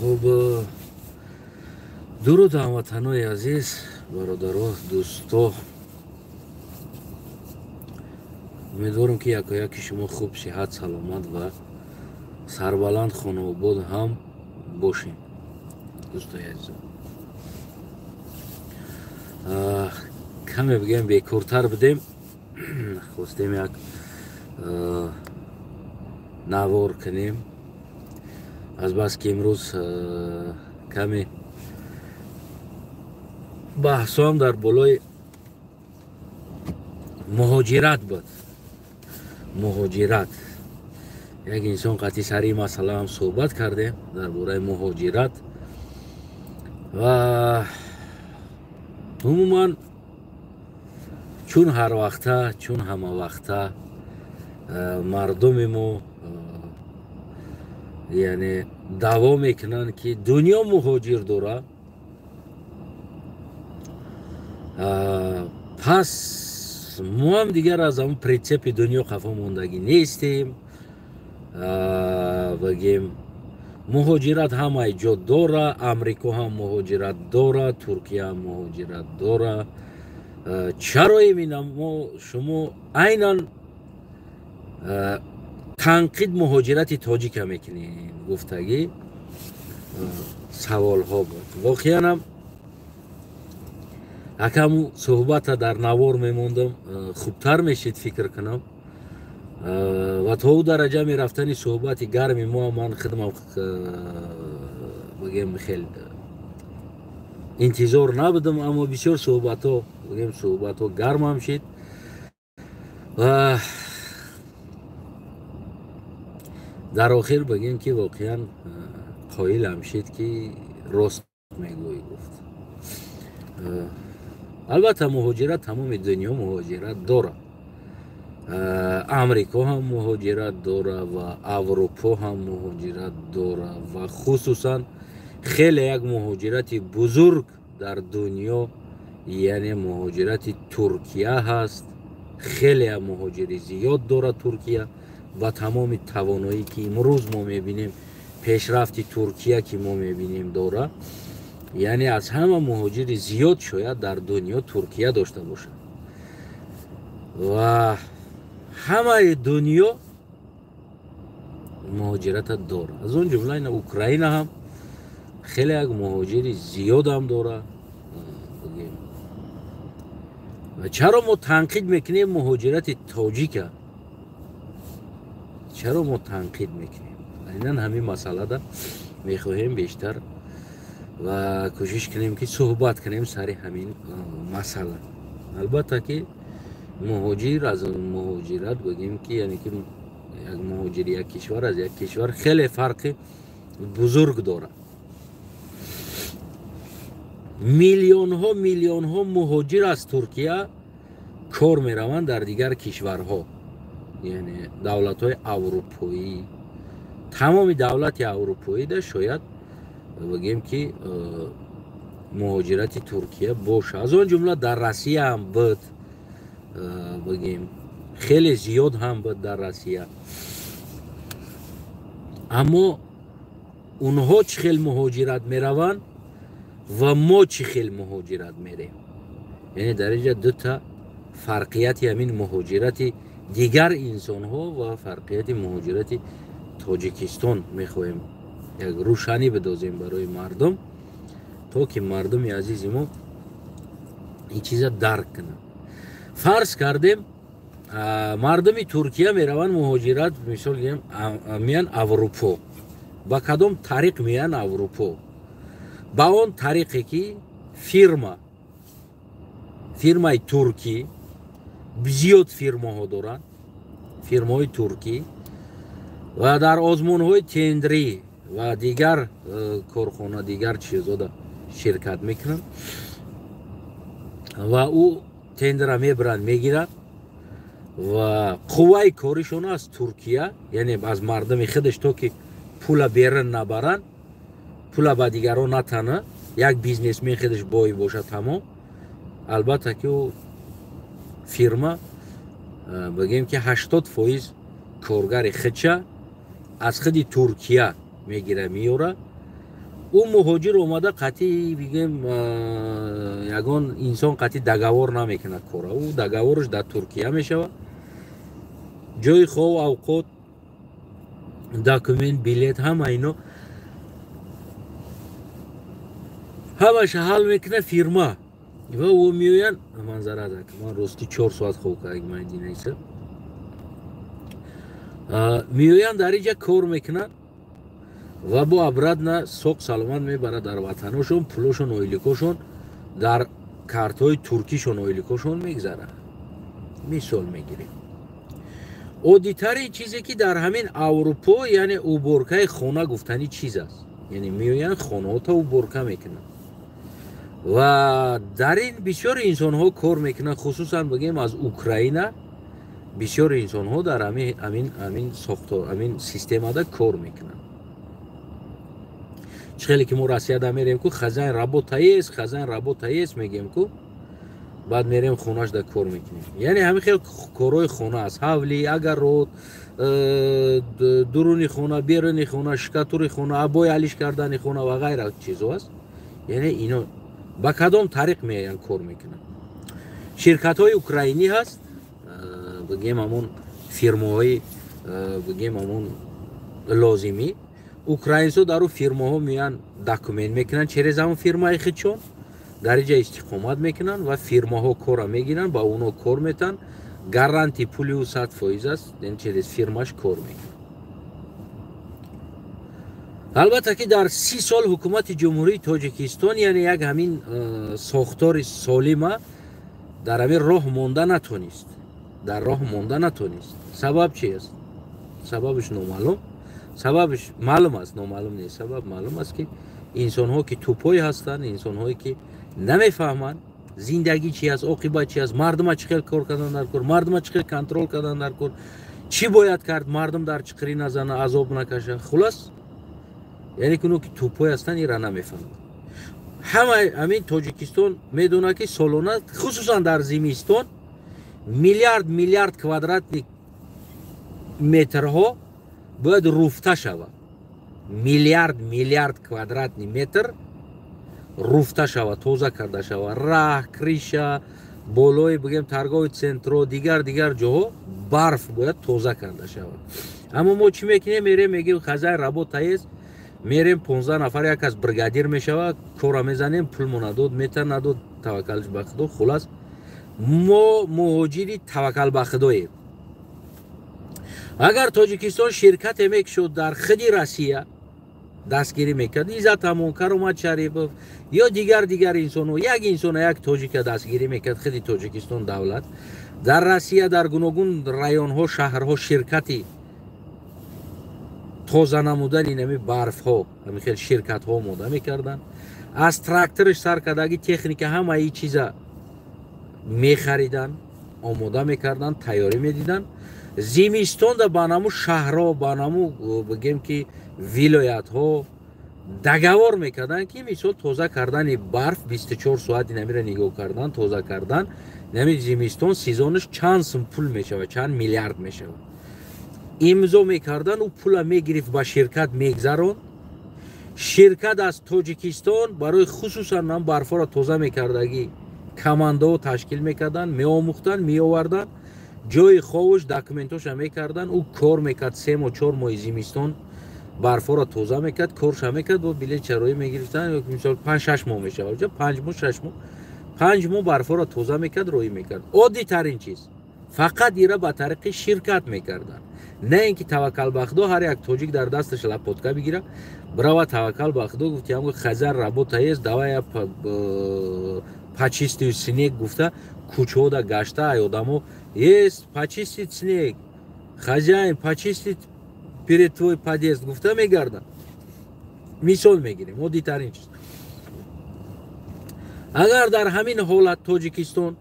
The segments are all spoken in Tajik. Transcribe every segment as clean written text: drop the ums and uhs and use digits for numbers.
Хуб, дуруд ҳамватанои азиз, бародаро, дӯсто. Умедворам, ки якояки шумо хуб, сиҳат, саломат ва сарбаланд, хонаобод ҳам бошем. Дӯстои азизам, каме бигӯем, бекортар будем, хостем як навор кунем, азбаски имрӯз каме баҳсҳоам дар болои муҳоҷират буд. Муҳоҷират, як инсон қатъи сари масъалаам суҳбат кардем дар бораи муҳоҷират ва умуман, чун ҳарвақта, чун ҳамавақта мардуми мо, яъне, даъво мекунанд, ки дунё муҳоҷир дора, пас моам дигар аз ҳамн притсепи дунё қафо мондагӣ нестем. Бигем, муҳоҷират ҳамаи ҷо дора, Амрико ҳам муҳоҷират дора, Туркия ҳам муҳоҷират дора. Чаро имина мо шумо айнан танқид муҳоҷирати тоҷика мекунем, гуфтагӣ саволҳо буд. Воқеанам, акаму суҳбата дар навор мемондам, хубтар мешид, фикр кунам, ва то ӯ дараҷа мерафтани суҳбати гарми мо ман хидмам, бигем, хел интизор набудам, аммо бисёр суҳбатҳо, бигем, суҳбатҳо гармам шид ва дар охир бигем, ки воқеан қоилам шид, ки рост мегӯӣ, гуфт. Албатта, муҳоҷират, тамоми дунё муҳоҷират дорад, Амрико ҳам муҳоҷират дора ва Аврупо ҳам муҳоҷират дора, ва хусусан хеле як муҳоҷирати бузург дар дунё, яъне муҳоҷирати Туркия ҳаст. Хеле муҳоҷири зиёд дорад Туркия ва тамоми тавоноӣ, ки имрӯз мо мебинем, пешрафти Туркия, ки мо мебинем, дора. Яъне аз ҳама муҳоҷири зиёд шояд дар дунё Туркия дошта бошад ва ҳамаи дунё муҳоҷирата дорад, аз он ҷумла ина Украина ҳам хеле як муҳоҷири зиёдам дорад. Чаро мо танқид мекунем муҳоҷирати тоҷика? Чаро мо танқид мекунем? Айнан ҳамин масъалада мехоҳем бештар ва кӯшиш кунем, ки суҳбат кунем сари ҳамин масъала. Албатта, ки муҳоҷир аз муҳоҷират, бигем, ки яъне ки як муҳоҷири як кишвар аз як кишвар хеле фарқи бузург дорад. Миллионҳо, миллионҳо муҳоҷир аз Туркия кор мераванд дар дигар кишварҳо, яъне давлатҳои аврупоӣ. Тамоми давлати аврупоида шояд, бигем, ки муҳоҷирати Туркия боша, аз он ҷумла дар Россия ҳам буд, бигем, хеле зиёд ҳам буд дар Россия. Аммо онҳо чӣ хел муҳоҷират мераванд ва мо чӣ хел муҳоҷират мерем, яъне дар инҷа дута фарқияти ҳамин муҳоҷирати дигар инсонҳо ва фарқияти муҳоҷирати Тоҷикистон мехоҳем як рӯшанӣ бидозем барои мардум, то ки мардуми азизи мо ин чиза дарк кунанд. Фарз кардем, мардуми Туркия мераванд муҳоҷират, мисол гирем, меян Аврупо. Ба кадом тариқ меян Аврупо? Ба он тариқе, ки фирма, фирмаи туркӣ, зиёд фирмаҳо доранд, фирмаҳои туркӣ, ва дар озмунҳои тендрӣ ва дигар корхона, дигар чизода ширкат мекунанд ва ӯ тендера мебаранд, мегиранд ва қувваи коришон аз Туркия, яъне аз мардуми худаш, то ки пула берун набаранд, пула ба дигарон натана, як бизнесмен худаш бой бошад, тамом. Албатта, ки ӯ фирма, бигем, ки 80% коргари худша аз худи Туркия мегира, меёра. Ӯ муҳоҷир омада қатъи, бигем, ягон инсон қатъи договор намекунад кора. Ӯ договораш дар Туркия мешавад, ҷои хов, авқот, документ, билет, ҳама ино ҳамаша ҳал мекунад фирма. Ва ӯ меоянд манзара. Ман рости 4 соат хоб кардагимайдинаиса. Меоянд, дар инҷа кор мекунанд ва бо обратно соқ саломат мебарад дар ватаношон. Пулошон, ойликошон дар картҳои туркишон, ойликошон мегзарад. Мисол мегирем, оддитарин чизе, ки дар ҳамин Аврупо, яъне уборкаи хона гуфтани чиз аст. Яъне меоянд, хонаҳота уборка мекунанд ва дар ин бисёри инсонҳо кор мекунанд. Хусусан, бигем, аз Украина бисёри инсонҳо дар ҳамин сохтор, ҳамин системада кор мекунанд. Чӣ хеле ки мо Россияда мерем ку, «Хозяин, работа есть? Хозяин, работа есть?» мегем ку, баъд мерем, хонашда кор мекунем. Яъне ҳамин хел корҳои хона аст: ҳавли, огород, дуруни хона, беруни хона, штукатури хона, обои алиш кардани хона ва ғайра чизо аст. Яъне ино ба кадом тариқ меоянд, кор мекунанд? Ширкатҳои украинӣ ҳаст, бигем, ҳамон фирмаҳои, бигем, ҳамон лозимӣ. Украинсо дар ӯ фирмаҳо меоянд, документ мекунанд, через ҳамон фирмаи худшон дар инҷа истиқомат мекунанд ва фирмаҳо кора мегиранд, ба оно кор метаҳанд. Гарантии пули ӯ 100% аст, через фирмаш кор мекунад. Албатта ки дар 30 сол ҳукумати Ҷумҳурии Тоҷикистон, яъне як ҳамин сохтори солима дар ҳамин роҳ монда натонист, дар роҳ монда натонист. Сабаб чи аст? Сабабаш номаълум. Сабабаш маълум аст, номаълум нест. Сабаб маълум аст, ки инсонҳо ки тупой ҳастанд, инсонҳое ки намефаҳманд зиндагӣ чи аст, оқибат чи аст, мардума чӣ хел кор кардан дар кор, мардума чӣ хел контроль кардан дар кор, чӣ бояд кард, мардум дар чиқирӣ назана, азоб накаша. Хулос, яъне ки оно ки тупой ҳастанд, ира намефаҳманд. Ҳама ҳамин Тоҷикистон медонад, ки солона, хусусан дар зимистон, миллиард миллиард квадратный метрҳо бояд руфта шавад, миллиард миллиард квадратный метр руфта шавад, тоза карда шавад, раҳ, крыша, болои, бигем, торговый центро, дигар дигар ҷоҳо барф бояд тоза карда шавад. Аммо мо чӣ мекунем? Мерем, мегем: «Хозяин, работа есть?» Мерем, 15 нафар, як кас бригадир мешавад, кора мезанем, пулмо надод, мета надод, таваккалш ба Худо. Хулас, мо муҳоҷири таваккал ба Худоем. Агар Тоҷикистон ширкате мекушод, дар худи Россия дастгирӣ мекард, Иззат Амон, Каромат Шарипов ё дигар дигар инсонҳо, як инсона, як тоҷика дастгирӣ мекард худи Тоҷикистон давлат, дар Россия дар гуногун районҳо, шаҳрҳо ширкати тоза намудани нами барфҳо, ҳамин хел ширкатҳо омода мекарданд, аз тракторш сар кардаги, техника, ҳамаи чиза мехариданд, омода мекарданд, тайёрӣ медиданд. Зимистонда ба наму шаҳрҳо, ба наму, бигем ки, вилоятҳо договор мекарданд, ки мисол тоза кардани барф, 24 соати намира нигоҳ кардан, тоза кардан нами зимистон, сезонаш чанд сум пул мешавад, чанд миллиард мешавад, имзо мекардан. Ӯ пула мегирифт, ба ширкат мегзаронд. Ширкат аз Тоҷикистон барои хусусан нам барфҳоро тоза мекардагӣ командаҳо ташкил мекарданд, меомӯхтанд, меоварданд, ҷои ховуш, документоша мекарданд. Ӯ кор мекард 3 моҳ, 4 моҳи зимистон, барфҳоро тоза мекард, корша мекард, бо билет чароӣ мегирифтанд. Мисол, 5-6 моҳ мешавад, 5 моҳ, 6 моҳ, 5 моҳ барфҳоро тоза мекард, роҳӣ мекард. Оддитарин чиз, фақат ира ба тариқи ширкат мекарданд, на ин ки таваккал ба Худо, ҳар як тоҷик дар дасташ лопатка бигира, бирава, таваккал ба Худо гуфти, ҳам «Хозяин, работа есть? Давай почисти снег» гуфта, кӯчаода гашта, ай одамо: «Есть почистить снег? Хозяин, почистить перед твой подъезд?» гуфта мегарданд. Мисол мегирем, оддитарин чиз. Агар дар ҳамин ҳолат Тоҷикистон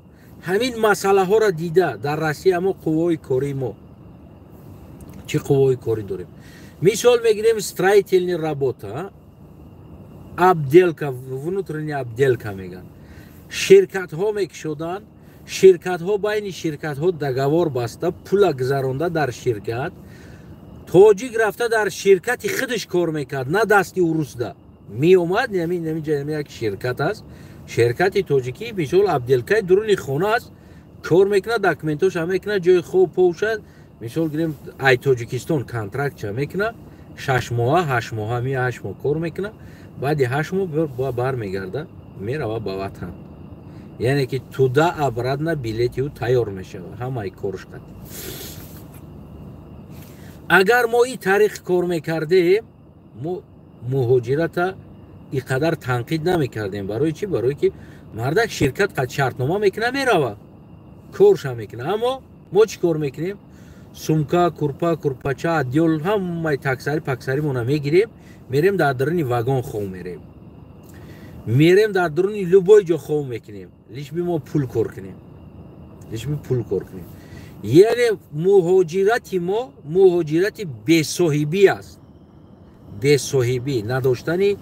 ҳамин масъалаҳоро дида, дар Россия мо қувваҳои кории мо, чӣ қувваҳои корӣ дорем? Мисол мегирем, строительный работа, отделка, внутренняя отделка мегӯянд. Ширкатҳо мекушоданд, ширкатҳо байни ширкатҳо договор баста, пула гузаронда, дар ширкат тоҷик рафта, дар ширкати худаш кор мекард, на дасти урусда. Меомад ҳамин як ширкат аст, ширкати тоҷикӣ, мисол Абделкай дуруни хона аст, кор мекунад, документоша мекунад, ҷои хоб повшад, мисол гирем ай Тоҷикистон контрактша мекунад, 6 моҳа, 8 моҳа, 8 моҳ кор мекунад, баъди 8 моҳ бармегарда, мерава ба ватан. Яъне ки туда обратно билети ӯ тайёр мешавад, ҳамаи корш қад. Агар мо ин тариқ кор мекардем, мо муҳоҷирата ин қадар танқид намекардем. Барои чӣ? Барое ки мардак ширкат қад шартнома мекунад, мерава, корша мекунад. Аммо мо чӣ кор мекунем? Сумка, курпа, курпача, адёл, ҳамаи таксари паксаримона мегирем, мерем дар даруни вагон хов мерем, мерем дар даруни любой ҷо хов мекунем, лишь бы мо пул кор кунем, лишь бы пул кор кунем. Яъне муҳоҷирати мо муҳоҷирати бесоҳибӣ аст, бесоҳибӣ, надоштани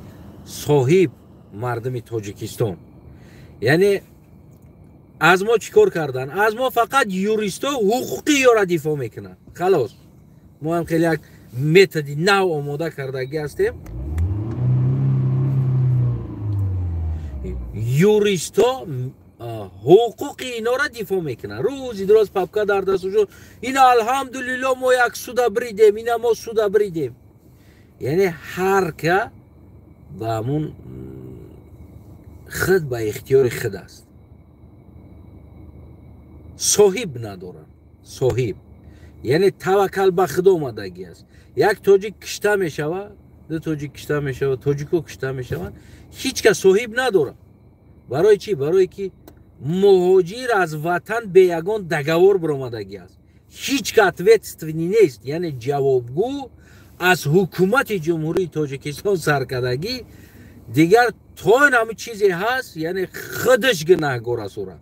соҳиб мардуми Тоҷикистон. Яъне аз мо чӣ кор кардан? Аз мо фақат юристо ҳуқуқӣ ёра дифоъ мекунанд. Халос, мо ҳам хеле як методи нав омода кардагӣ ҳастем. Юристо ҳуқуқи инора дифоъ мекунанд. Рӯзи дуроз папка дар дастушон, ина алҳамдулилло мо як суда бридем, ина мо суда бридем. Яъне ҳар ка ба ҳамун худ ба ихтиёри худ аст, соҳиб надоранд, соҳиб. Яъне таваккал ба худо омадагӣ аст. Як тоҷик кишта мешавад, ду тоҷик кишта мешавад, тоҷико кишта мешаванд, ҳеҷ кас соҳиб надорад. Барои чӣ? Барое ки муҳоҷир аз ватан бе ягон договор баромадагӣ аст, ҳеҷ ка ответственный нест. Яъне ҷавобгӯ аз ҳукумати Ҷумҳурии Тоҷикистон саркардагӣ дигар то ин ҳами чизе ҳаст, яъне худаш гунаҳгор аст. Ӯра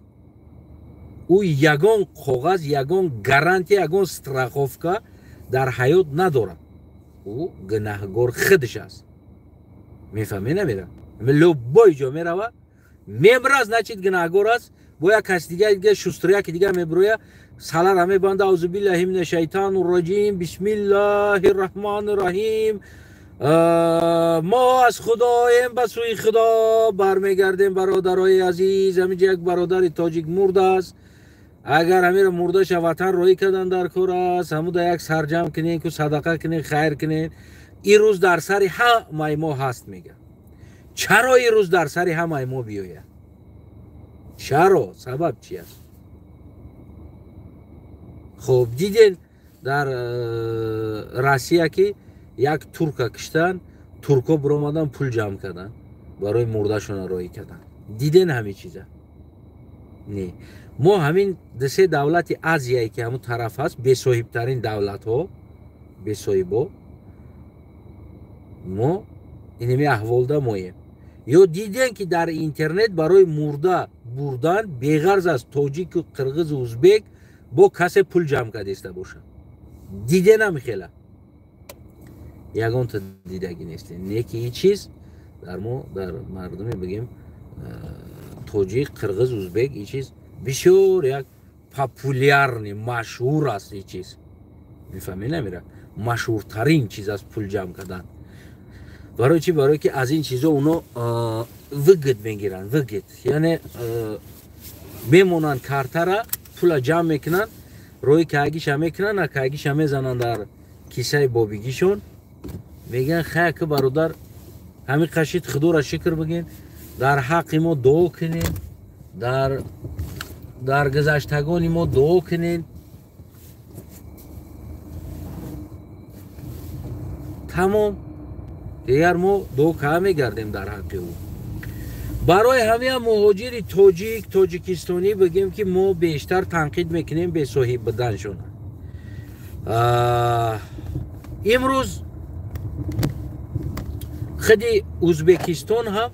ӯ ягон коғаз, ягон гарантия, ягон страховка дар ҳаёт надорад. Ӯ гунаҳгор худаш аст. Мефаҳме намера? Любой ҷо мерава, мемра, значит гунаҳгор аст. Бо як кас дига, шустрияки дига мебироя, салара мебанда, аузу биллаҳи мина шайтону раҷим, бисмиллаҳи раҳмони раҳим, мо аз худоем, ба сӯи худо бармегардем. Бародарои азиз, ҳаминҷа як бародари тоҷик мурдааст. Агар ҳамеро мурдаша ватан роҳӣ кардан дар кор аст, ҳамуда як сарҷам кунен, ку садақа кунен, хайр кунен. Ин рӯз дар сари ҳамаи мо ҳаст, мега. Чаро ин рӯз дар сари ҳамаи мо биёяд? Чаро? Сабаб чи аст? Хуб, диден дар Россия ки як турка киштан, турко биромадан, пул ҷамъ кардан, барои мурдашона роҳӣ кардан. Диден ҳамин чиза? Не, мо ҳамин дусе давлати Азияе ки ҳамун тараф ҳаст, бесоҳибтарин давлатҳо, бесоҳибо, мо инами аҳволда моем. Ё диден ки дар интернет барои мурда бурдан беғарз аз тоҷику қирғизу узбек бо касе пул ҷамъ кардиста бошад? Диденам хела ягонта дидагӣ нестем. Не ки ин чиз дар мо, дар мардуме бигем тоҷик, қирғиз, узбек, ин чиз бисёр як популярный, машҳур аст. Ин чиз мефаҳмед намера? Машҳуртарин чиз аст пул ҷамъ кардан. Барои чӣ? Барое ки аз ин чизо оно выгод мегиранд, выгод. Яъне мемонанд картара, пула ҷамъ мекунанд, роҳи кайгиша мекунанд, а кайгиша мезананд дар кисаи бобигишон, мегӯянд хая ки бародар ҳамин қашид, худоро шукр бигӯен, дар ҳаққи мо дуо кунен, дар гузаштагони мо дуо кунен. Тамом, дигар мо дуо каа мегардем дар ҳаққи ӯ. Барои ҳамин муҳоҷири тоҷик, тоҷикистонӣ бигем ки мо бештар танқид мекунем бесоҳиб буданшона. Имрӯз худи Узбекистон ҳам,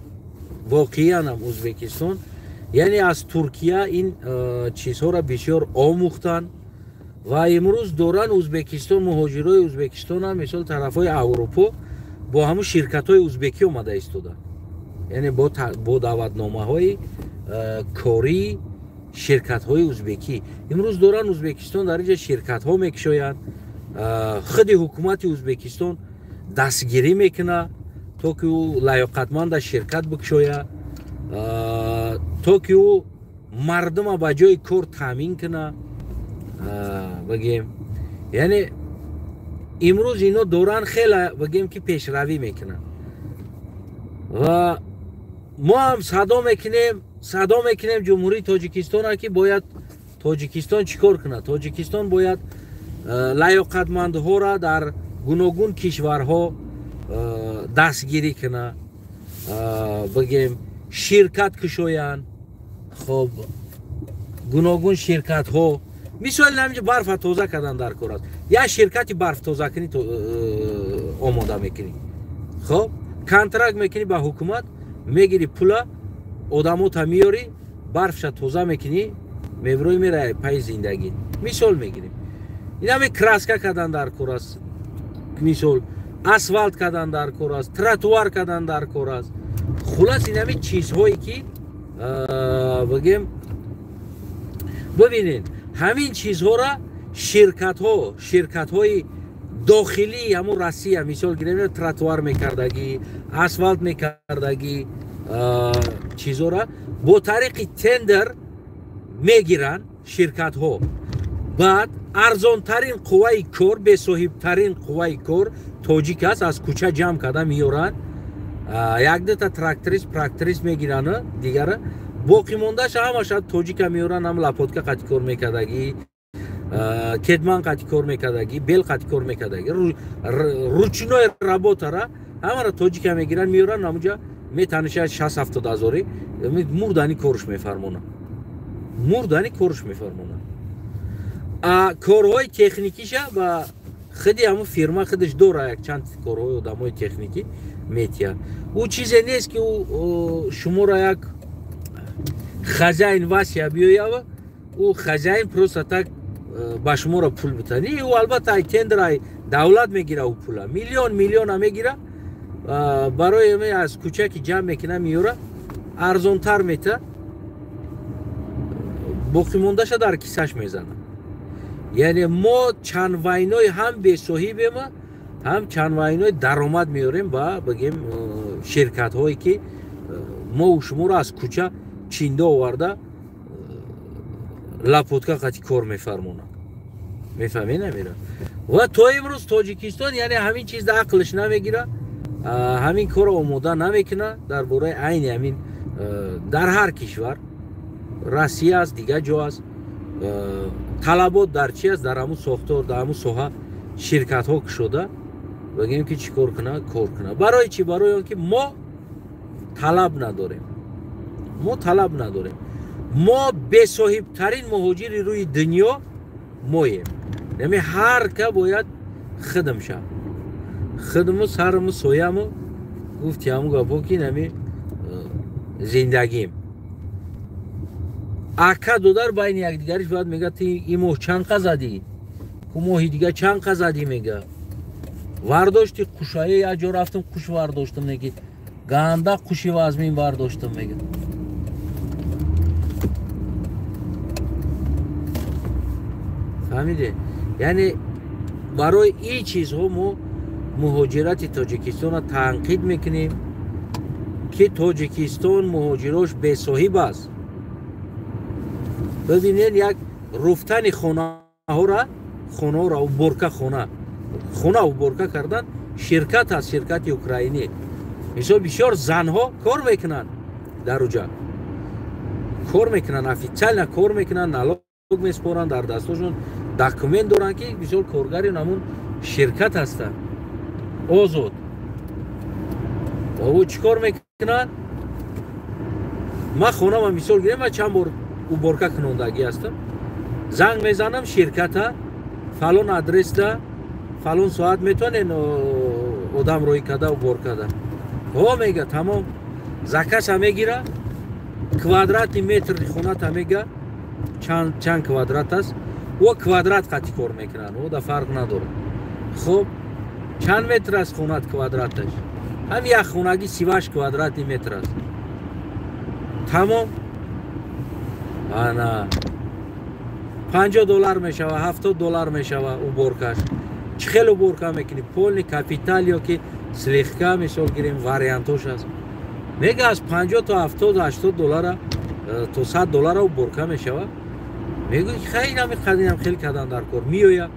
воқеан ҳам Узбекистон, яъне аз Туркия ин чизҳоро бисёр омӯхтанд ва имрӯз доранд Узбекистон, муҳоҷирои Узбекистон ҳам мисол тарафҳои Аврупо бо ҳамун ширкатҳои узбекӣ омада истоданд. Яъне бо даъватномаҳои кории ширкатҳои узбекӣ. Имрӯз доранд Узбекистон дар инҷа ширкатҳо мекушоянд. Худи ҳукумати Узбекистон дастгирӣ мекунад, то ки ӯ лаёқатманда ширкат бикушоя, то ки ӯ мардума ба ҷои кор таъмин куна. Бигем, яъне имрӯз ино доранд хеле, бигем, ки пешравӣ мекунанд ва мо ҳам садо мекунем Ҷумҳурии Тоҷикистона, ки бояд Тоҷикистон чӣ кор кунад. Тоҷикистон бояд лаёқатмандҳоро дар гуногун кишварҳо дастгирӣ кунад, бигем, ширкат кушоянд. Хоб, гуногун ширкатҳо, мисол ҳаминҷо барфа тоза кардан дар кор аст, як ширкати барфтозакунӣ омода мекунӣ. Хоб, контракт мекунӣ ба ҳукумат, мегирӣ пула, одамота меёрӣ, барфша тоза мекунӣ, меброи меравӣ пайи зиндагӣ. Мисол мегирем, инаме краска кардан дар кор аст, мисол асфалт кардан дар кор аст, тротуар кардан дар кор аст. Хулас, инаме чизҳое ки бигем, бибинед, ҳамин чизҳоро ширкатҳои дохилии ҳамун Россия, мисол гирем, тротуар мекардагӣ, асфалт мекардагӣ, чизҳоро бо тариқи тендер мегиранд ширкатҳо. Баъд арзонтарин қувваи кор, бесоҳибтарин қувваи кор тоҷик аст, аз кӯча ҷамъ карда меёранд, якдута тракторист, практорист мегиранд, дигара боқӣ мондаша ҳамаша тоҷика меёранд, ҳам лопатка қати кор мекардагӣ, кетман қати кор мекардагӣ, бел қати кор мекардагӣ, ручной работара ҳамаро тоҷика мегиранд, меёранд, ҳамунҷа метаниша 60-70 ҳазорӣ мурдани корш мефармонанд, мурдани корш мефармонанд. А корҳои техникиша ба худи ҳамун фирма худаш дора, якчанд корҳои одамои техникӣ метиҳад. Ӯ чизе нест, ки ӯ шуморо як хазяин васия биёява, ӯ хазяин просто так ба шуморо пул бита. Не, ӯ албатта ай тендер, ай давлат мегира, ӯ пула миллион миллиона мегира, барои аз кӯча ки ҷамъ мекуна меёра, арзонтар мета, боқимондаша дар кисаш мезанад. Яъне мо чанд вайнои ҳам бесоҳибем, ҳам чанд вайнои даромад меорем ба, бигем, ширкатҳое ки мо шуморо аз кӯча чинда оварда лапотка қати кор мефармонад. Мефаҳмед намера? Ва то имрӯз Тоҷикистон, яъне ҳамин чиз да ақлш намегира, ҳамин корро омода намекуна. Дар бораи айни ҳамин дар ҳар кишвар, Россия аст, дигар ҷо аст, талабот дар чи аст? Дар ҳамун сохтор, дар ҳамун соҳа ширкатҳо кушода, бигем, ки чӣ кор куна, кор куна. Барои чӣ? Барои он ки мо талаб надорем, мо талаб надорем. Мо бесоҳибтарин муҳоҷири рӯи дунё моем. Яъне ҳар ка бояд хидм шав, хидму сарму сояму гуфти ҳамун гапо, ки нами зиндагим. Ака додар байни якдигариш бояд мега, ти ин моҳ чанд қа задӣ, ку моҳи дига чанд қа задӣ, мега. Вардошти қушае, як ҷо рафтам, қуш вардоштам, неки ганда қуши вазмин вардоштам, мега. Фаҳмиде? Яъне барои ин чизҳо мо муҳоҷирати Тоҷикистонро танқид мекунем, ки Тоҷикистон муҳоҷирош бесоҳиб аст. Бибинед, як руфтани хонаҳоро, хонаҳоро уборка, хона уборка кардан ширкат аст, ширкати украинӣ. Мисол, бисёр занҳо кор мекунанд дар уҷа, кор мекунанд, официально кор мекунанд, налог меспоранд, дар дастошон документ доранд, ки бисёр коргари ҳамун ширкат ҳастанд, озод. Ва ӯ чӣ кор мекунанд? Ман хонама мисол гирем, ман чанд бор уборка кунондагӣ ҳастам. Занг мезанам ширката, фалон адресда, фалон соат метавонен одам роҳӣ карда уборка да? Ҳо, мега, тамом. Закаса мегира, квадрати метри хоната мега, чанд квадрат аст, ӯ квадрат қати кор мекунанд, ӯ да фарқ надорад. Хоб, чанд метр аст хонат квадраташ? Ҳам як хонагӣ 38 квадрати метр аст. Тамом. Ана $50 мешава, $70 мешава уборкаш. Чӣ хел уборка мекунӣ? Полный капитал ё ки Слегка мисол гирем, вариантош аст. Мега аз 50 то 70, 80 доллара то 100 доллара уборка мешавад. Мегӯй хай инами қадинам хел кардан дар кор меояд.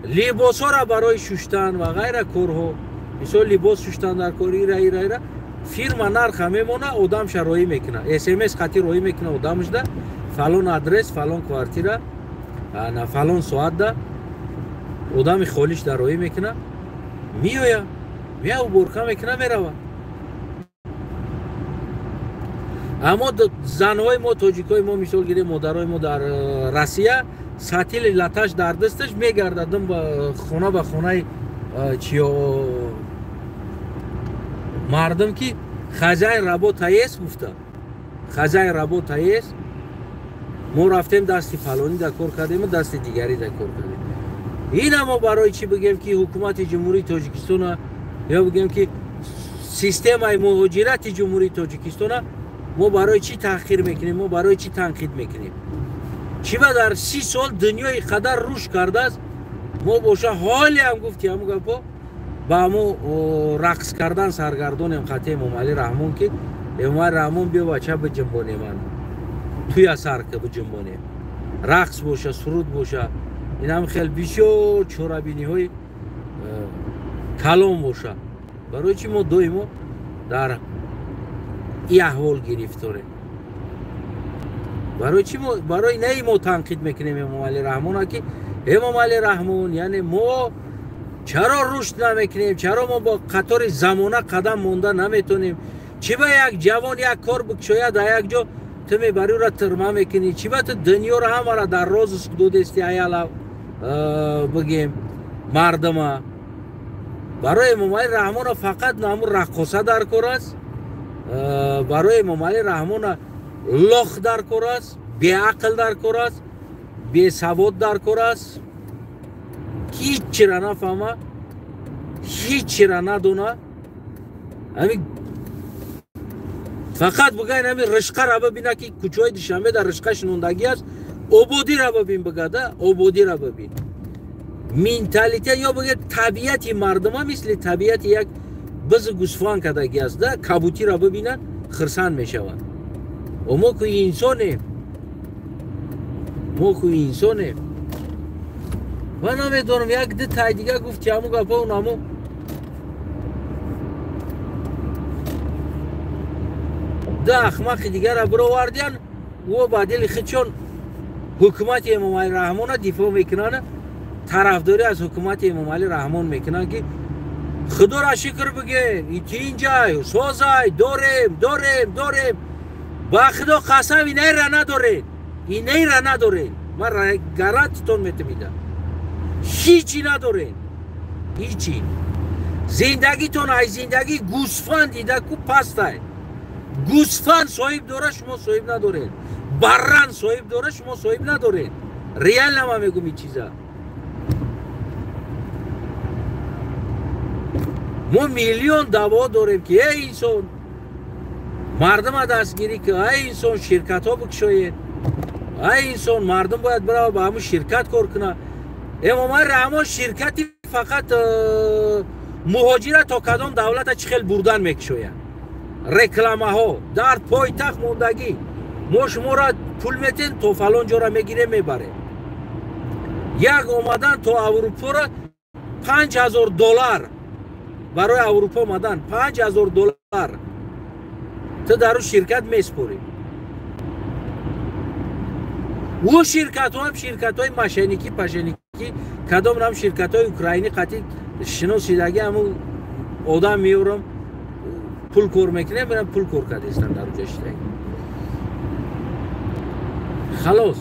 Либосҳоро барои шуштан ва ғайра корҳо, мисол либос шуштан дар кор, ира ира ира фирма нарха мемона, одамша роӣ мекуна, смс хати роӣ мекуна одамшда, фалон адрес, фалон квартира, на фалон соатда одами холиш да роӣ мекуна, меоя, мея уборка мекуна, мерава. Аммо занҳои мо, тоҷикои мо, мисол гирем, модарои мо дар Россия сатили латаш дар дасташ мегардадим хона ба хонаи чиё мардум ки хозяин работа есть гуфта, хозяин работа есть. Мо рафтем дасти фалонӣ да кор кардем, дасти дигарӣ да кор кардем. Ина мо барои чӣ бигем ки ҳукумати Ҷумҳурии Тоҷикистона ё бигем ки системаи муҳоҷирати Ҷумҳурии Тоҷикистона мо барои чӣ таҳқир мекунем, мо барои чӣ танқид мекунем? Чӣ ба дар 30 сол дунёи қадар рушд кардааст, мо боша ҳолиам гуфти ҳамун гапо ба ҳамун рақс кардан саргардонем хати Эмомалӣ Раҳмон, ки Эмомалӣ Раҳмон биё бача биҷунбонем, ман туя сар ка биҷунбонем, рақс боша, суруд боша, инам хел бисёр чорабиниҳои калон боша. Барои чӣ мо доимо дар и аҳвол гирифторем? Барои чӣ мо барои наи мо танқид мекунем Эмомалӣ Раҳмона, ки Эмомалӣ Раҳмон, яъне мо чаро рушд намекунем, чаро мо бо қатори замона қадам монда наметонем? Чӣ ба як ҷавон як кор бикушояд дар як ҷо, ту мебарӣ ӯра тирма мекунӣ? Чӣ ба ту дунёро ҳамаро дар розыск додести аяла бигем мардума? Барои Эмомалӣ Раҳмона фақат ҳамун раққоса дар кор аст, барои Эмомалӣ Раҳмона лох дар кор аст, беақл дар кор аст, бесавод дар кор аст, ҳиччира нафаҳма, ҳиччира надона. Ҳамин фақат бугайн ҳамин ришқара бибина ки кӯчаҳои Душанбе дар ришқа шинондагӣ аст, ободира бибин, бигада ободира бибин. Менталитет ё бигӯяд табиати мардума мисли табиати як бизи гӯсфанд кардагӣ аст, да кабутира бибинанд хирсанд мешаванд. Мо ку инсонем, мо ку инсонем. Ман намедонам, як ду тай дига гуфти ҳамун гапо унамо ду ахмақи дигара бировардиян, ӯ ба дили худшон ҳукумати Эмомалӣ Раҳмона дифоъ мекунанд, тарафдорӣ аз ҳукумати Эмомалӣ Раҳмон мекунанд, ки худоро шукр бигӯем, итинҷай созай дорем, дорем, дорем. Ба худо қасам, инайра надорем, инайра надорем. Ман гарантитон метимидам, ҳичи надорем, ҳичи. Зиндагитон ай зиндагии гӯсфанд дида ку пастай. Гӯсфанд соҳиб дора, шумо соҳиб надоред. Барран соҳиб дора, шумо соҳиб надоред. Реально ман мегӯм ин чиза. Мо миллион даъво дорем ки эй инсон, мардума дастгирӣ ки, ай инсон ширкатҳо бикушоед, ай инсон мардум бояд бирава ба ҳамун ширкат кор кунад. Эмомалӣ Раҳмон ширкати фақат муҳоҷира то кадом давлата чӣ хел бурдан мекушояд. Рекламаҳо дар пойтахт мондагӣ, мо шуморо пул метем, то фалон ҷора мегирем, мебарем. Як омадан то Аврупоро $5000 барои Аврупо омадан $5000 ту дар ӯ ширкат меспорӣ. Ӯ ширкатҳо ҳам ширкатҳои мошенникӣ, пашеникӣ, кадом ҳам ширкатҳои украинӣ қатъи шиносидагӣ, ҳамун одам меорам, пул кор мекунем, мебинам пул кор кардастам дар уҷа шидаги. Халос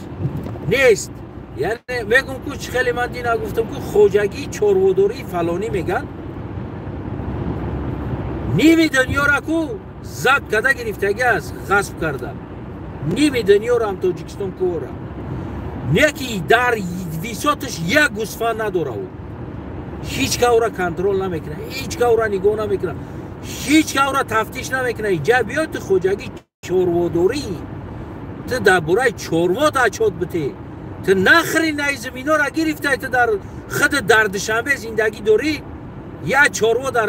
нест. Яъне мегӯм ку чӣ хеле ман дина гуфтам ку хоҷагии чорводории фалонӣ меган, ними дунёра ку забт карда гирифтагӣ аст, ғасб карда. Ними дунёро ҳам Тоҷикистон кора. Не ки дар висоташ як гӯсфанд надора ӯ. Ҳеҷ ка ӯра контрол намекунад, ҳеҷ ка ӯра нигоҳ намекунад, ҳеҷ ка ӯра тафтиш намекунад. Иҷа биё ту хоҷагии чорводорӣ, ту дар бораи чорво отчёт битӣ, ту нахри наи заминора гирифтай, ту дар худ дар Душанбе зиндагӣ дорӣ, як чорво дар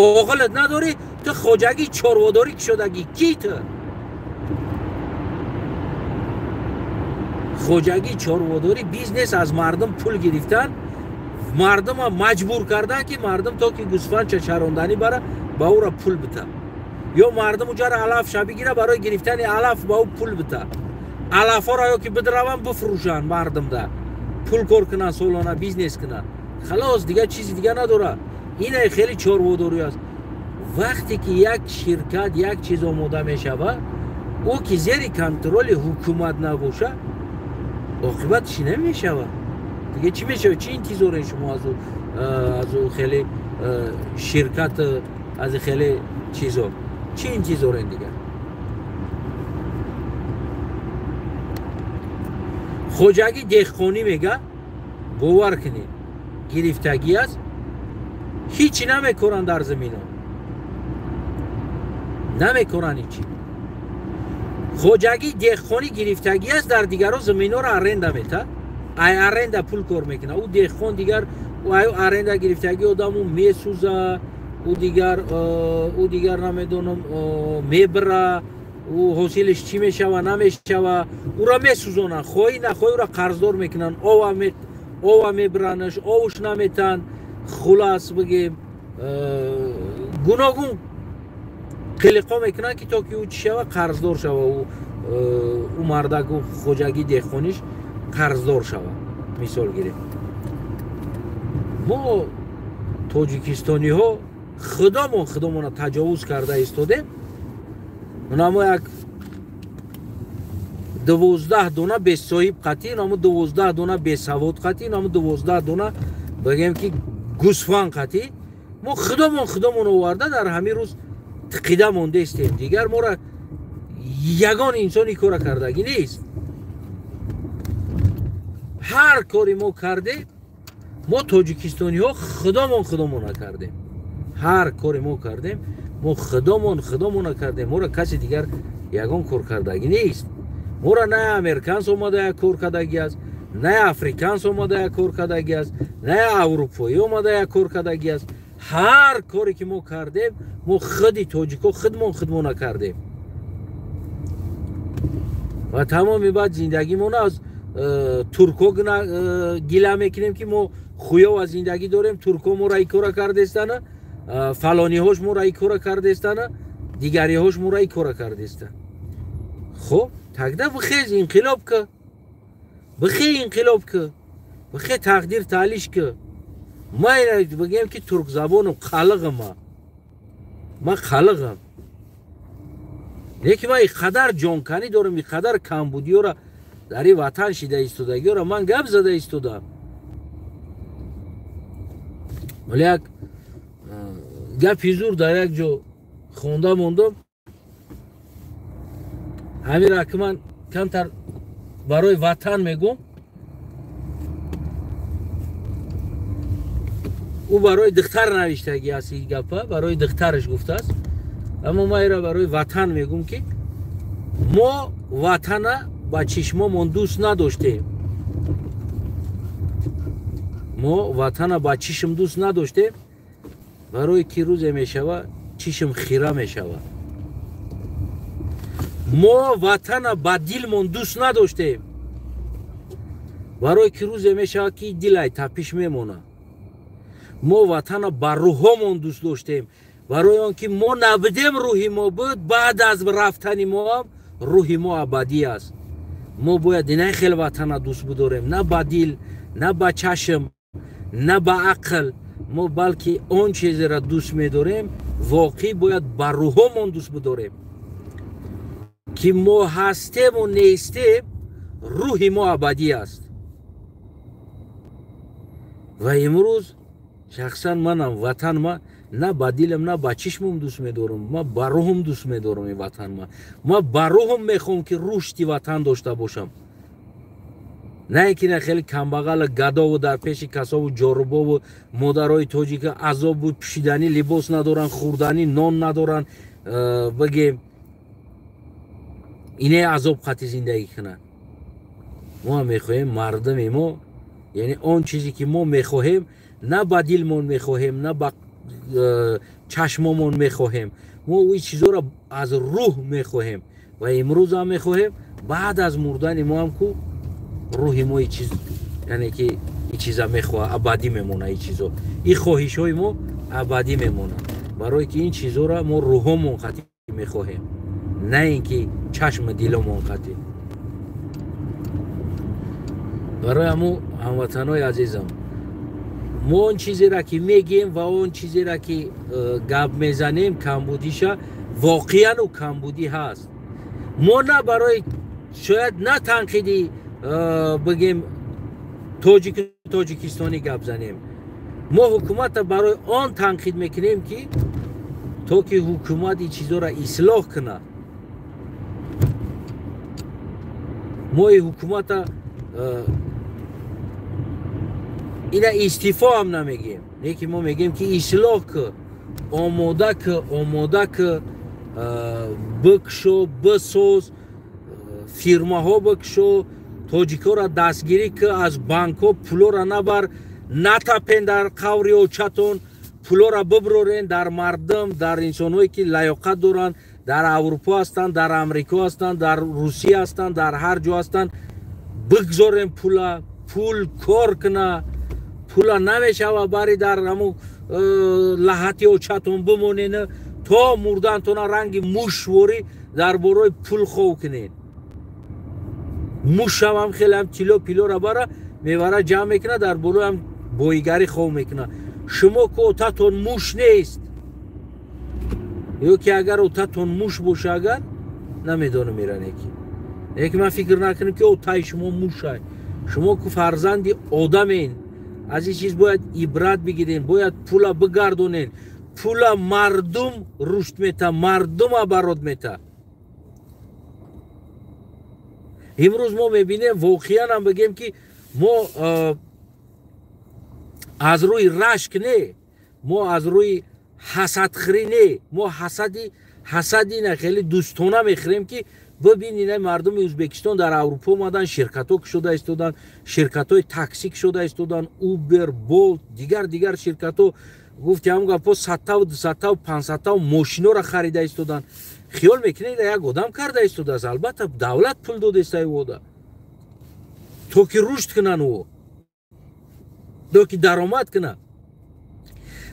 Оғилат надорӣ, ту хоҷагии чорводорӣ кушодагӣ. Ки ту? Хоҷагии чорводорӣ бизнес аз мардум пул гирифтан, мардума маҷбур кардан ки мардум то ки гӯсфандча чаронданӣ бара ба ӯра пул бита. Ё мардум уҷара алафша бигира, барои гирифтани алаф ба ӯ пул бита. Алафҳоро ё ки бидраванд бифурӯшанд мардумда. Пул кор кунанд, солона бизнес кунанд. Халос, дигар чизи дига надорад. Ина хеле чорводорӣ аст. Вақте ки як ширкат як чиз омода мешавад, ӯ ки зери контроли ҳукумат набошад, оқибат чӣ намешавад? Дига чӣ мешавад? Чӣ интизорем шумо аз ӯ хеле ширкат, аз хеле чизо? Чӣ интизорем дигар? Хоҷагӣ деҳқонӣ мега, бовар кунед, гирифтагӣ аст, ҳичи намекоранд дар замино. Намекоранд ҳичи. Хоҷагӣ деҳқонӣ гирифтагӣ аст, дар дигаро заминоро аренда мета. Ай аренда пул кор мекунад. Ӯ деҳқон дигар ай аренда гирифтагӣ одаму месӯза, ӯ дигар намедонам мебира, ӯ ҳосилиш чӣ мешава, намешава, ӯро месӯзонанд. Хоҳӣ нахоҳӣ ӯро қарздор мекунанд, ова мебиранаш, овуш наметанд. Хулас бигем, гуногун қилиқо мекунанд ки то ки ӯ чӣ шава, қарздор шава, ӯ мардак, ӯ хоҷагии деҳқониш қарздор шава. Мисол гирем, мо тоҷикистониҳо худомон худомона таҷовуз карда истодем. Унамо як 12 дона бесоҳиб қатӣ, унамо 12 дона бесавод қатӣ, унамо 12 дона бигем ки гӯсфанд қатӣ. Мо худомон худомон оварда дар ҳамин рӯз тиқида мондаистем. Дигар мора ягон инсони кора кардагӣ нест. Ҳар кори мо кардем, мо тоҷикистониҳо худомон худомона кардем. Ҳар кори мо кардем, мо худомон худомона кардем. Мора каси дигар ягон кор кардагӣ нест. Мора на американс омада як кор кардагӣ аст, на африканс омада як кор кардагӣ аст, на аврупоӣ омада як кор кардагӣ аст. Ҳар коре ки мо кардем, мо худи тоҷико худмон худмона кардем. Ва тамоми баъд зиндагимона аз турко гила мекунем ки мо хуёва зиндагӣ дорем, турко моро ин кора кардестана, фалониҳош моро ин кора кардестана, дигариҳош моро ин кора кардестан. Хоб, тогда бихез инқилоб ка, бихе инқилоб ка, бихе тақдир таълиш ка. Ма ина бигем ки туркзабонам, қалиғам, ма қалиғам. Лекин ман ин қадар ҷонканӣ дорам, ин қадар камбудиёра дар ин ватан шида истодагиёра ман гап зада истодам. Вале як гапи зур дар як ҷо хонда мондам. Ҳамира ки ман камтар барои ватан мегӯм, ӯ барои духтар навиштагӣ аст ин гапа, барои духтараш гуфтааст. Аммо ман ира барои ватан мегӯм ки мо ватана ба чишмомон дӯст надоштем. Мо ватана ба чишм дӯст надоштем, барои ки рӯзе мешава чишм хира мешава. Мо ватана ба дилмон дӯст надоштем, барои ки рӯзе мешава ки дилай тапиш мемонад. Мо ватана ба рӯҳомон дӯст доштем, барои он ки мо набудем, рӯҳи мо буд, баъд аз рафтани мо ҳам рӯҳи мо абадӣ аст. Мо бояд ина хел ватана дӯст бидорем, на ба дил, на ба чашм, на ба ақл. Мо балки он чизеро дӯст медорем, воқеъ бояд ба рӯҳомон дӯст бидорем, ки мо ҳастему нестем, рӯҳи мо абадӣ аст. Ва имрӯз шахсан манам ватан ма на ба дилам, на ба чишмам дӯст медорам, ма ба рӯҳам дӯст медорам ин ватан ма. Ма ба рӯҳам мехоҳам ки рушди ватан дошта бошам. На ин ки на хеле камбағала гадову дар пеши касову ҷорубову модарои тоҷика азобу пӯшиданӣ либос надоранд, хӯрданӣ нон надоранд, бигем ине азоб қати зиндагӣ кунанд. Мо мехоҳем мардуми мо, яъне он чизе ки мо мехоҳем, на ба дилмон мехоҳем, на ба чашмомон мехоҳем, мо ин чизоро аз рӯҳ мехоҳем ва имрӯз ҳам мехоҳем, баъд аз мурдани мо ҳам ку рӯҳи мо ин чиз, яъне ки ин чиза мехоҳа, абадӣ мемона. Ин чизо, ин хоҳишҳои мо абадӣ мемонад, барое ки ин чизоро мо рӯҳомон қатъӣ мехоҳем, на ин ки чашми диломон қатъӣ. Барои ҳамун ҳамватанои азизам, мо он чизеро ки мегӯем ва он чизеро ки гап мезанем, камбудиша воқеану камбудӣ ҳаст. Мо на барои шояд на танқиди бигем тоҷику тоҷикистонӣ гап занем, мо ҳукуматро барои он танқид мекунем ки то ки ҳукумат ин чизоро ислоҳ кунад. Мо ин ҳукумата ина истифо ҳам намегем, лекин мо мегем ки ислоҳ ку, омода ку, омода ку, бикшо, бисоз, фирмаҳо бикшо, тоҷикҳоро дастгирӣ ку, аз банкҳо пулоро набар, натапен дар қаври очатон, пулоро биброрен дар мардум, дар инсонҳое ки лаёқат доранд, дар Аврупо ҳастанд, дар Амрико ҳастанд, дар Русия ҳастанд, дар ҳар ҷо ҳастанд. Бигзорем пула, пул кор куна, пула намешава бари дар ҳамун лаҳати очатон бимонен, то мурдантона ранги мушворӣ дар бораи пул хов кунен. Мушам ҳам хеле ҳам тило пилора бара мевара ҷамъ мекунад, дар болои ҳам боигарӣ хов мекунад. Шумо ку отатон муш нест, ё ки агар отатон муш боша, агар намедонам иране ки, лекин ман фикр накунам ки отаи шумо мушай. Шумо ку фарзанди одамен, аз ин чиз бояд ибрат бигирен, бояд пула бигардонен. Пула мардум рушд мета, мардум оборот мета. Имрӯз мо мебинем, воқеан ҳам бигем ки мо аз рӯи рашк не, мо аз рӯи ҳасадхӯрӣ не, мо ҳасади на хеле дӯстона мехӯрем ки бибинед мардуми Ӯзбекистон дар Аврупо омадан, ширкатҳо кушода истодан, ширкатҳои такси кушода истодан, Uber, Bolt, дигар дигар ширкатҳо, гуфти ҳамон гапҳо, садтаву дусадтаву панҷсадтаву мошиноро харида истодан. Хиёл мекунед як одам карда истодааст, албатта давлат пул додеста ода, то ки рушд кунанд ӯ, то ки даромад кунад.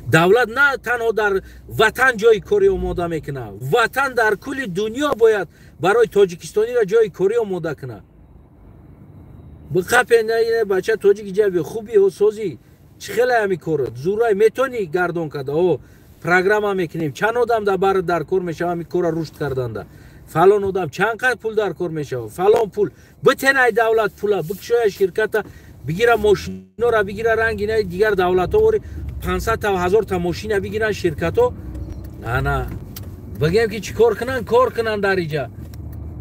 Давлат на танҳо дар ватан ҷои корӣ омода мекунад, ватан дар кулли дунё бояд барои тоҷикистониро ҷои корӣ омода кунад. Биқапен бача тоҷики ҷаби хуби созӣ, чӣ хеле ҳами корро зурай метонӣ гардон карда, о программа мекунем, чанд одам дар бар дар кор мешава ҳами корро рушд карданда, фалон одам чанд қадр пул дар кор мешава, фалон пул битенай давлат пула, бикушоя ширката, бигира мошинора, бигира рангинаи дигар давлатҳо вори 500 та 1000 та мошина бигиранд ширкатҳо. Ана бигем ки чӣ кор кунанд, кор кунанд дар иҷа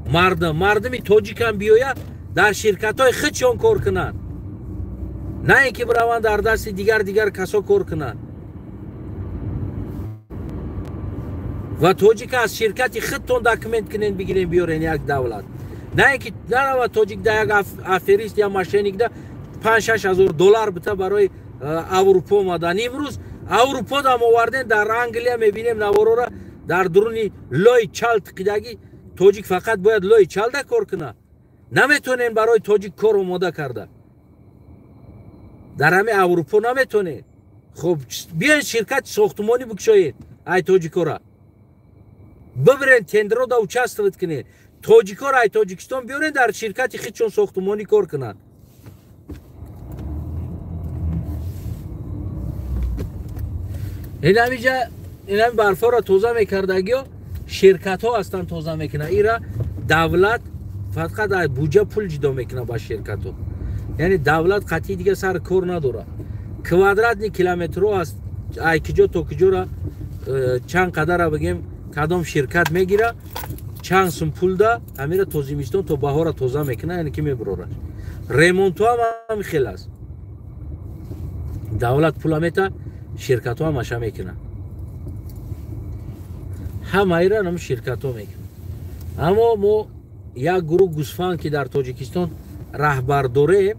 мардум, мардуми тоҷикам биёяд дар ширкатҳои худшон кор кунанд, на ин ки бираванд дар дасти дигар дигар касо кор кунанд. Ва тоҷика аз ширкати худтон документ кунен, бигирен, биёрен як давлат, на ин ки наравад тоҷик да як аферист я мошенник да 5-6 ҳазор доллар бита барои Аврупо омадан. Имрӯз Аврупо дам оварден, дар Англия мебинем наворора дар дуруни лои чал тиқидагӣ тоҷик фақат бояд лои чалда кор кунад. Наметонем барои тоҷик кор омода карда дар ҳамин Аврупо наметонем. Хоб биёед ширкати сохтумонӣ бикушоед, ай тоҷикора бибирен, тендерода участвовать кунед, тоҷикора ай Тоҷикистон биёрен дар ширкати худшон сохтумонӣ кор кунанд. Инамиҷа инами барфоро тоза мекардагиё ширкатҳо ҳастанд тоза мекунанд. Ира давлат фақат аз буҷа пул ҷудо мекунад ба ширкатҳо, яъне давлат қатъи дига сар кор надорад. Квадратни километрҳо аст, ай киҷо то киҷора чанд қадара бигем кадом ширкат мегира, чанд сум пул да ҳамира то зимистон то баҳора тоза мекунад, яъне ки мебурорад. Ремонтҳо ҳам ҳамин хел аст, давлат пула мета, ширкатҳо ҳамаша мекунанд, ҳамаира ҳам ширкатҳо мекунанд. Аммо мо як гурӯҳ гӯсфанд ки дар Тоҷикистон раҳбар дорем,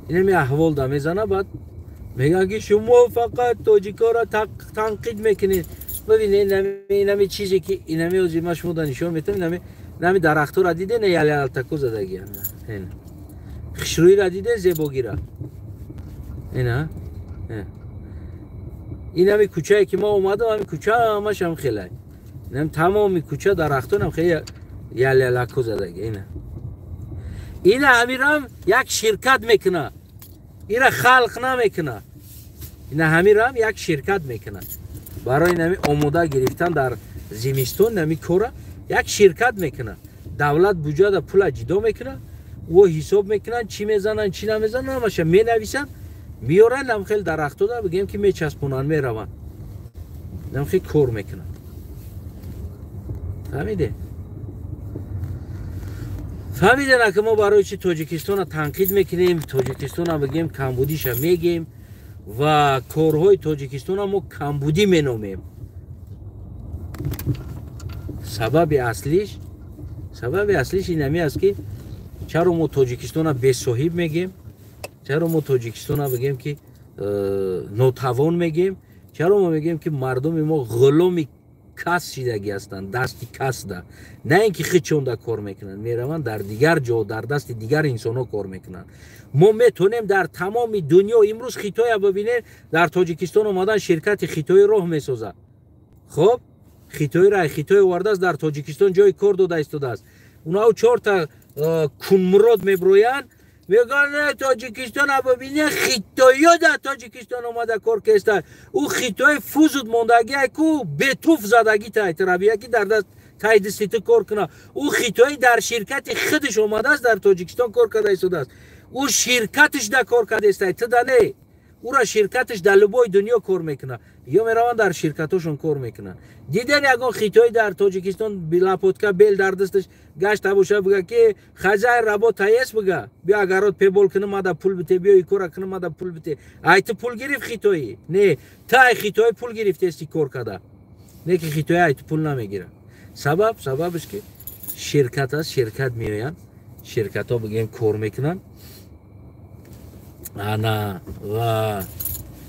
инами аҳвол да мезана, баъд Мегӯянд, ки шумо фақат тоҷикоро танқид мекунед. Бибинед, инами чизе, ки инами ози ма шумо да нишон метавам, инами дарахтора диден, ялялтако задагиан, хушрӯира диден, зебогира. Ина инами кӯчае, ки ма омадам, ҳами кӯча ҳамашам хелай, инам тамоми кӯча дарахтонам хеле ялялако задаги. Ина ҳамирам як ширкат мекуна, ира халқ намекуна. Ина ҳамирам як ширкат мекуна барои нами омода гирифтан дар зимистон. Нами кора як ширкат мекуна, давлат буҷада пула ҷидо мекуна, ӯ ҳисоб мекунанд, чӣ мезананд, чӣ намезананд, ҳамаша менависанд, меоранд, нам хел дарахтода, бигем, ки мечаспонанд, мераванд, нам хел кор мекунанд. Фаҳмиде? Фаҳмидена, ки мо барои чи Тоҷикистона танқид мекунем, Тоҷикистона, бигем, камбудиша мегем ва корҳои Тоҷикистона мо камбудӣ меномем? Сабаби аслиш инами аст, ки чаро мо Тоҷикистона бесоҳиб мегем, чаро мо Тоҷикистона, бигем, ки нотавон мегем, чаро мо мегем, ки мардуми мо ғуломи кас шидагӣ ҳастанд, дасти касда, на ин ки хичонда кор мекунанд, мераванд дар дигар ҷо, дар дасти дигар инсонҳо кор мекунанд. Мо метонем дар тамоми дунё, имрӯз Хитоя бибинед, дар Тоҷикистон омадан, ширкати хитоӣ роҳ месозад. Хоб, хитоиро хитой овардааст, дар Тоҷикистон ҷои кор дода истодааст. Унау чорта кунмурод меброянд, мегӯянд: «Тоҷикистона бибине, хитоиё дар Тоҷикистон омада кор кеста». Ӯ хитои фузуд мондагия ку бетуф задагӣ тайтрабия, ки дар даст тай дасти ту кор куна. Ӯ хитоӣ дар ширкати худаш омадааст, дар Тоҷикистон кор карда истодааст. Ӯ ширкаташ да кор кардаистай, ту да не. Ӯра ширкаташ дар любой дунё кор мекунад, ё мераванд, дар ширкатошон кор мекунанд. Диден, ягон хитоӣ дар Тоҷикистон лопатка, бел дар дасташ гашта боша, бига, ки «Хозяин, работа есть?» Бига: «Биё, огород пебол кунам, мада пул бите, биё, и кора кунам, мада пул бите». Ай ту пул гирифт хитоӣ? Не, ту ай хитоӣ пул гирифтести, кор када, не ки хитоӣ ай ту пул намегирад. Сабабш ки ширкат аст, ширкат меоянд, ширкатҳо, бигем, кор мекунанд. Ана ва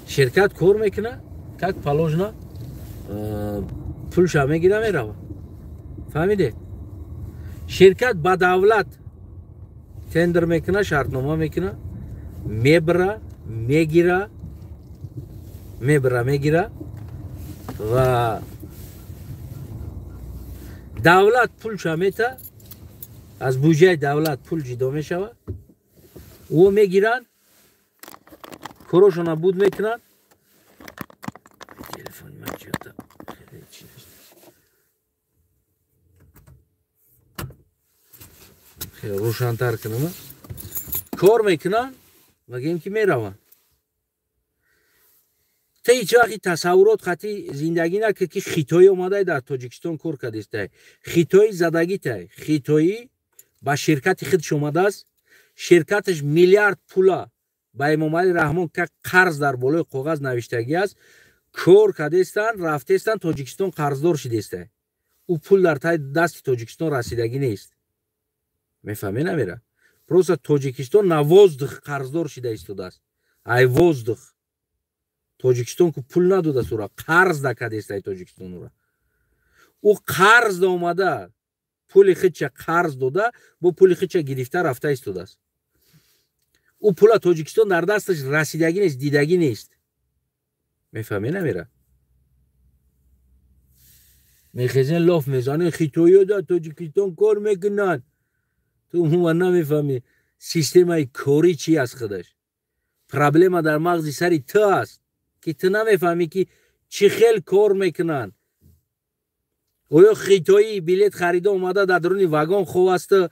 ширкат кор мекунад, как положено пулша мегира, мерава. Фаҳмиде? Ширкат ба давлат тендер мекуна, шартнома мекуна, мебра, мегира, мебра, мегира ва давлат пулша мета, аз буҷаи давлат пул ҷидо мешавад, ӯ мегиранд, корошона буд мекунанд. Телефони ман чиёта хеле чи хеле рӯшантар кунам. Кор мекунанд ва гем, ки мераванд. Та ҳеҷ вақти тасаввурот хати зиндагӣ накард, ки хитоӣ омадай, дар Тоҷикистон кор кардистай. Хитоӣ задагитай, хитоӣ ба ширкати худш омадааст, ширкаташ миллиард пула ба Эмомалӣ Раҳмон ка қарз дар болои коғаз навиштагӣ аст, кор кардестанд, рафтестанд, Тоҷикистон қарздор шидестай. Ӯ пул дар таи дасти Тоҷикистон расидагӣ нест. Мефаҳме намера? Просто Тоҷикистон на воздух қарздор шида истодааст. Ай воздух Тоҷикистон ку пул надодааст, ура қарз накардестай Тоҷикистон ура. Ӯ қарз омада, пули худша қарз дода, бо пули худша гирифта рафта истодааст. Ӯ пула Тоҷикистон дар дасташ расидагӣ нест, дидагӣ нест. Мефаҳме намера? Мехезен, лоф мезанен: «Хитоиё дар Тоҷикистон кор мекунанд». Ту умуман намефаҳмӣ, системаи корӣ чи аст худаш. Проблема дар мағзи сари ту аст, ки ту намефаҳмӣ, ки чӣ хел кор мекунанд. Оё хитоӣ билет харида омада, дар даруни вагон ховасту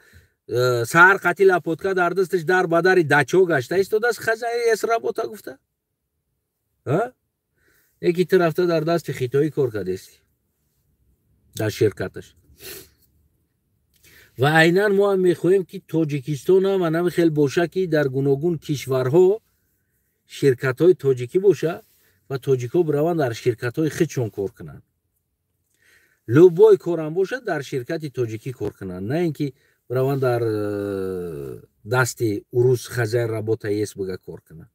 саҳар қати лопатка дар дасташ дар ба дари дачо гашта истодааст, «Хозяин, есть работа?» гуфта? Яки ту рафта, дар дасти хитоӣ кор кардести, дар ширкаташ. Ва айнан мо ҳам мехоҳем, ки Тоҷикистон ҳам анами хел боша, ки дар гуногун кишварҳо ширкатҳои тоҷикӣ боша ва тоҷикҳо бираванд, дар ширкатҳои худшон кор кунанд. Любой корам бошад, дар ширкати тоҷикӣ кор кунанд, на ин ки бираванд, дар дасти урус «Хозяин, работа есть?» бига кор кунанд.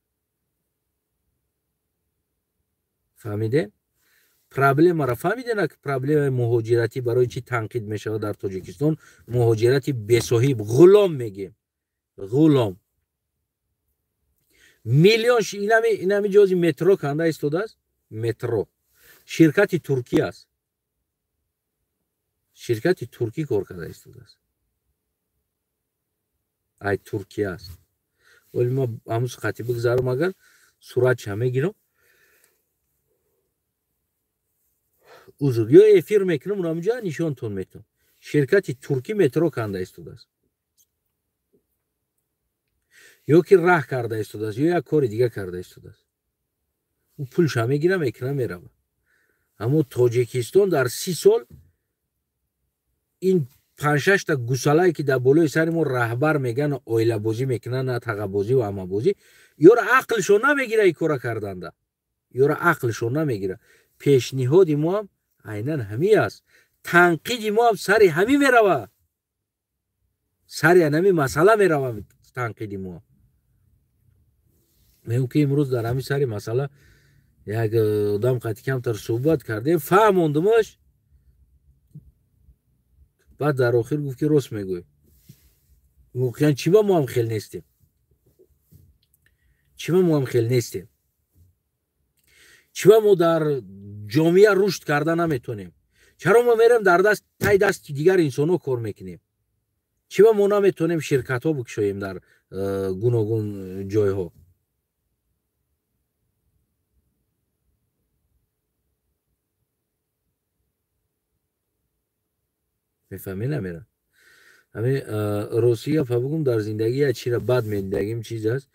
Фаҳмидем? Проблемаро фаҳмидем, ки проблемаи муҳоҷиратӣ барои чӣ танқид мешавад дар Тоҷикистон? Муҳоҷирати бесоҳиб, ғулом мегем, ғулом. Миллион инами ҷози метро канда истодааст, метро ширкати туркӣ аст, ширкати туркӣ кор карда истодааст, ай Туркия аст. Вале ма ҳамуз хати бигзарам, агар суратша мегирам, узр, ё эфир мекунам, унамҷа нишонтон метавам. Ширкати туркӣ метро канда истодааст, ё ки раҳ карда истодааст, ё як кори дига карда истодааст. Ӯ пулша мегира, мекуна, мерава. Аммо Тоҷикистон дар 30 сол ин панҷшашта гусалае ки дар болои сари мо раҳбар меган, оилабозӣ мекунанд, на тағабозӣ ва амабозӣ, ёра ақлшон намегира ин кора карданда, ёра ақлшон намегира. Пешниҳоди мо ҳам айнан ҳамин аст, танқиди мо ҳам сари ҳамин мерава, сари ҳамин масъала мерава танқиди мо. Мегӯм ки имрӯз дар ҳамин сари масъала як одам қати камтар суҳбат кардем, фаҳмондумаш, баъд дар охир гуфт ки рост мегӯй, воқеан чӣ ба мо ҳам хел нестем, чӣ ба мо ҳам хел нестем, чӣ ба мо дар ҷомеа рушд карда наметонем, чаро мо мерем дар даст тай дасти дигар инсонҳо кор мекунем, чӣ ба мо наметонем ширкатҳо бикушоем дар гуногун ҷойҳо. Мефаҳмӣ намера? Ҳамин рости гапа бигӯм, дар зиндагӣ як чира бад медидагим чиз аст,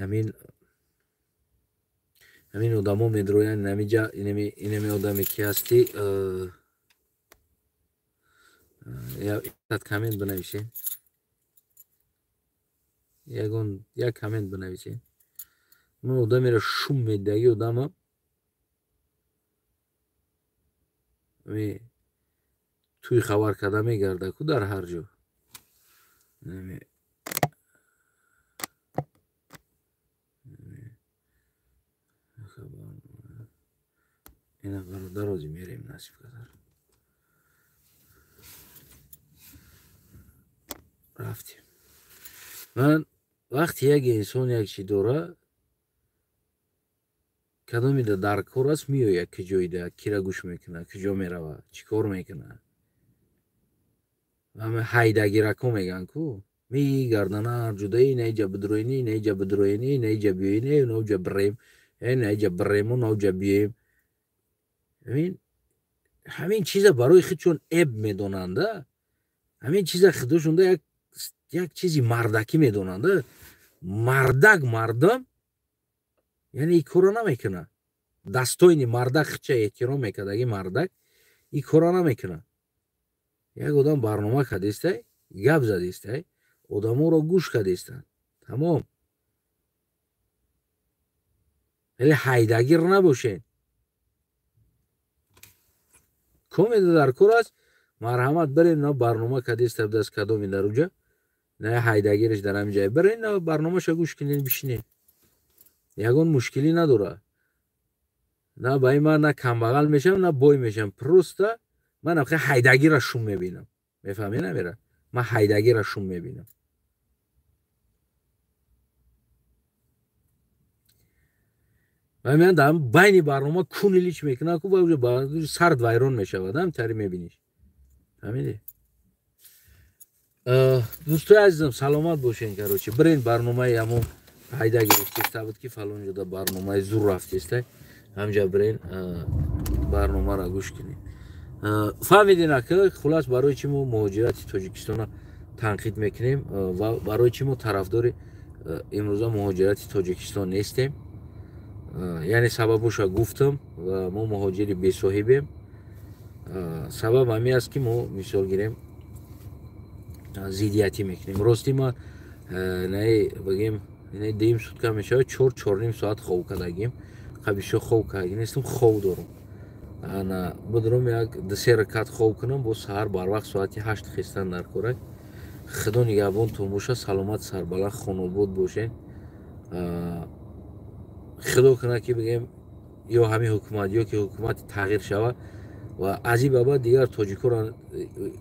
ҳамин одамо медроянд, инамиҷа инами одаме ки ҳастӣ, коммент бинависем, ягон як коммент бинависем. Ман одамеро шум медидаги одама туй хабар карда мегарда ку дар ҳар ҷо. Ина бародар ози мерем насиб кадар. Рафтем. Ман вақте як инсон як чи дора, кадомида дар кор аст, меояд киҷоида, кира гӯш мекунад, куҷо мерава, чӣ кор мекунад. Ҳама ҳайдагирако мегӯянд ку, мегардана ҳар ҷуда, ина иҷа бидроини, ина иҷа бидроини, ина иҷа биёини, ина уҷа бирем, ина иҷа бирему, ина уҷа биёем. Ҳамин чиза барои худшон эб медонанда, ҳамин чиза худошонда як чизи мардакӣ медонанда. Мардак мардам яъне ин корро намекунад. Дастойни мардак худша эҳтиром мекардаги мардак ин корро намекунад. Як одам барнома кардистай, гап задистай, одаморо гӯш кардистанд, тамом. Вале ҳайдагир набошед. Комеда дар кор аст, марҳамат бирен, на барнома кардиста даст кадоми дар уҷа, на ҳайдагираш дар ҳамин ҷай бирен, на барномаша гӯш кунед, бишинед. Ягон мушкилӣ надорад. На ба ин ман на камбағал мешавам, на бой мешавам. Просто ман охир ҳайдагира шум мебинам. Мефаҳмӣ намера? Ман ҳайдагира шум мебинам. Ва ман дар байни барнома куни лич мекунам, ку сард вайрон мешавад, ҳам тари мебиниш. Фаҳмидӣ? Дӯстои азизам, саломат бошен. Короче, бирен барномаи ҳамон ҳайда гирифтиста буд ки фалон ҷода барномаи зур рафтиста, ҳамҷа бирен барномаро гӯш кунед. Фаҳмидин ака, хулас барои чӣ мо муҳоҷирати Тоҷикистонро танқид мекунем ва барои чӣ мо тарафдори имрӯза муҳоҷирати Тоҷикистон нестем. Яъне сабабоша гуфтам ва мо муҳоҷири бесоҳибем. Сабаб ҳамин аст ки мо мисол гирем зиддиятӣ мекунем. Рости ма наи бигем дуюм сутка мешавад, 4-4.5 соат хов кардагим. Қабишо хов кардаги нестам, хов дорам. Ана будром як 2-3 ракат хов кунам, боз саҳар барвақт соати 8 хестан дар корак. Худо нигаҳбонтон боша, саломат, сарбаланд, хонобод бошед. Худо кунад, ки бигем, ё ҳамин ҳукумат, ё ки ҳукумати тағйир шавад ва аз ин ба баъд дигар тоҷикоро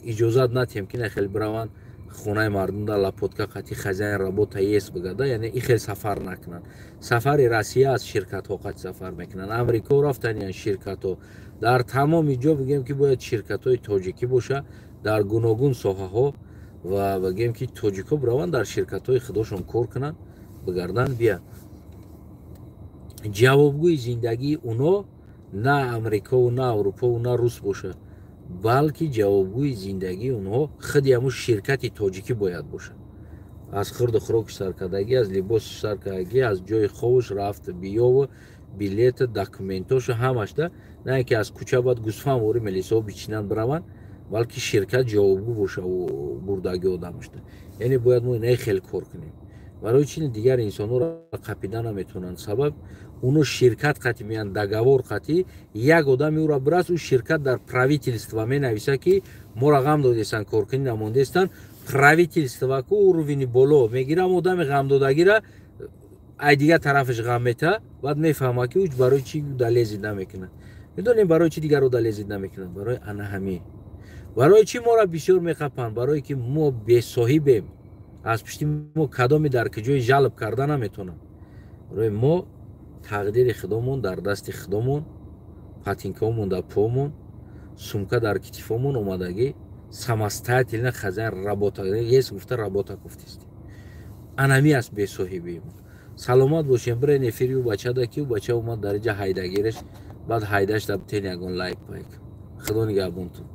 иҷозат натиҳем, ки нахел бираванд, хонаи мардум да лопатка қати «хозяин, работа есть» бигада, яъне и хел сафар накунанд. Сафари Россия аз ширкатҳо қати сафар мекунанд, Амрико рафтаниян ширкатҳо. Дар тамоми ҷо бигем, ки бояд ширкатҳои тоҷикӣ боша дар гуногун соҳаҳо ва бигем, ки тоҷикҳо бираванд, дар ширкатҳои худошон кор кунанд, бигарданд, биянд. Ҷавобгӯи зиндагии уно на Амрикову, на Аврупову, на рус бошад, балки ҷавобгӯи зиндагии онҳо худи ҳамун ширкати тоҷикӣ бояд бошад, аз хӯрду хӯроки саркардагӣ, аз либоси саркардагӣ, аз ҷои хобуш, рафт биёву, билета, документошу, ҳамашда. На ин ки аз кӯча баъд гӯсфандвори милисаҳо бичинанд, бираванд, балки ширкат ҷавобгӯ боша бурдаги одамашда. Яъне бояд мо инаи хел кор кунем. Барои чи дигар инсонҳоро қапида наметавонанд? Сабаб, уно ширкат қати меянд, договор қати. Як одами ӯро бираст, ӯ ширкат дар правительство менависа, ки моро ғам додестанд, коркунӣ намондестанд. Правительство ку уровени боло мегирам, одами ғамдодагира ай дигар тарафаш ғам мета. Баъд мефаҳма, ки ӯ барои чӣ далезид намекунад. Медонем, барои чӣ дигарро далезид намекунад? Барои ана ҳамин. Барои чӣ моро бисёр меқапанд? Барое ки мо бесоҳибем, аз пишти мо кадоме дар куҷои жалб карда наметонад. Барои мо тақдири худомон дар дасти худомон, ботинкаомон дар помон, сумка дар китифомон, омадагӣ самостоятельно «хозяин, работа есть» гуфта, работа гуфтистем. Анами аст бесоҳибии мо. Саломат бошем. Бирен эфири ӯ бачада, ки ӯ бача омад дар ҷа ҳайдагираш, баъд ҳайдаш да битен ягон лайк пайк. Худо нигаҳбонтон.